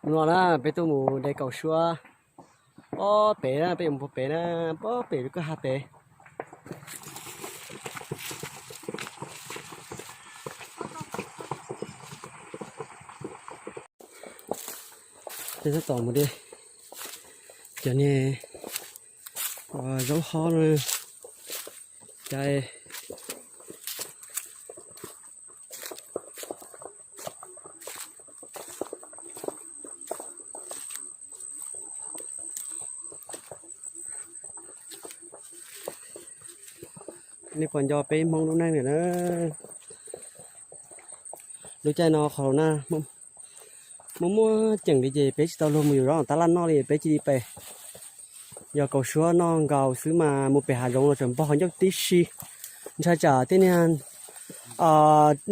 Hnub no na peb tuaj mus de kaum suab pob pem na, peb yuav mus pem na, pob pem lub kwj ha pem. Peb tab tom mus de cov niag zaub hob no. Cov nej puas nco peb Hmoob lub neej lawm na? Lub caij no qhov na muaj muaj ceem li ces peb tsis tau luag mus yuav zaub tab laj noj li, peb cia li pem. Yog kaum suab noj nkaus xwb mas mus pem hav zoov los tseem npog qhov ncauj tib si. Ntshai tsam tej niag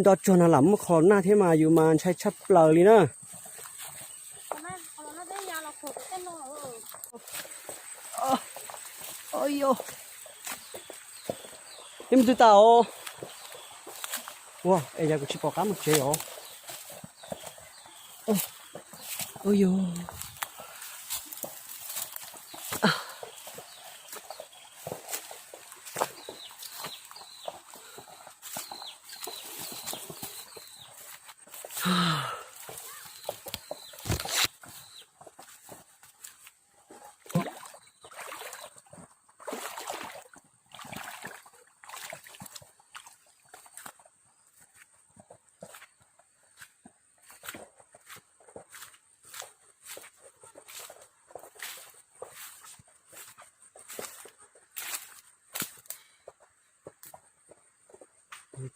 nroj tsuag no lam muaj qhov naj thiab mas yus mas ntshai tshaj plaws li na. Peb mus twg tas os? Ua es yog kuv tsis pom qab mus tsev os.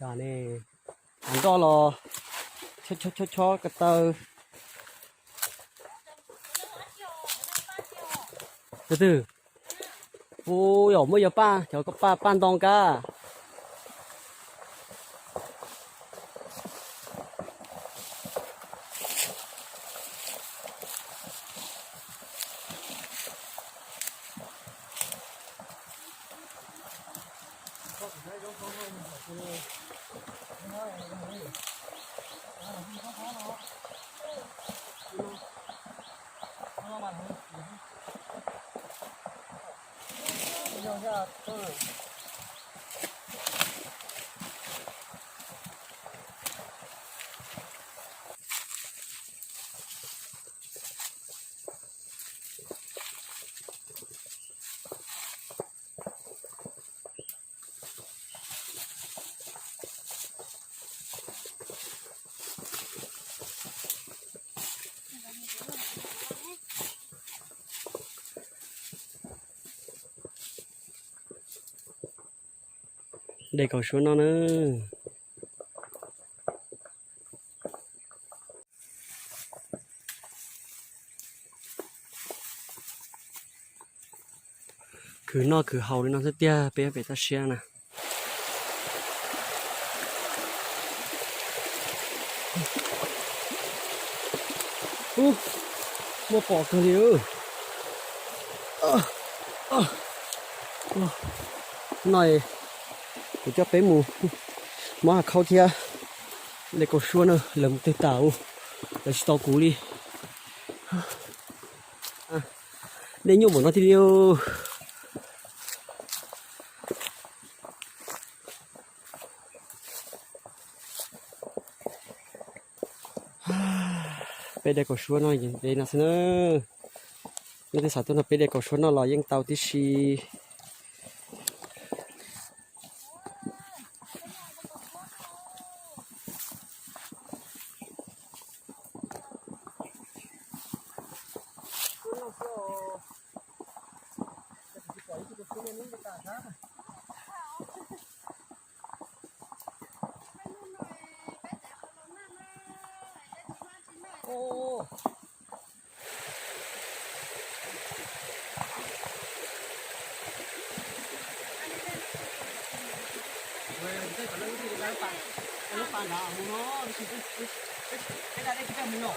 Av nroj los chob chob chob ko taw. Tus twg? Ua yog muab yog paj, cov paj paj ntoo kab. De kaum suab no na. Khwv noj khwv haus li no xwb tiag peb pem toj siab na. Ub, muaj pom kawg li. No kuv coj peb mus muab hav khaub thiab de kaum suab na, lawv mus twg tas ub, lawv tsis tau kuv li. Dej nyuaj npaum no thiaj li. Peb de kaum suab no, de no xwb na. Leej twg xav tuaj nrog peb de kaum suab noj los yeej tau tib si. Lub pas nrad mus no, peb da dej tsis peb mus no.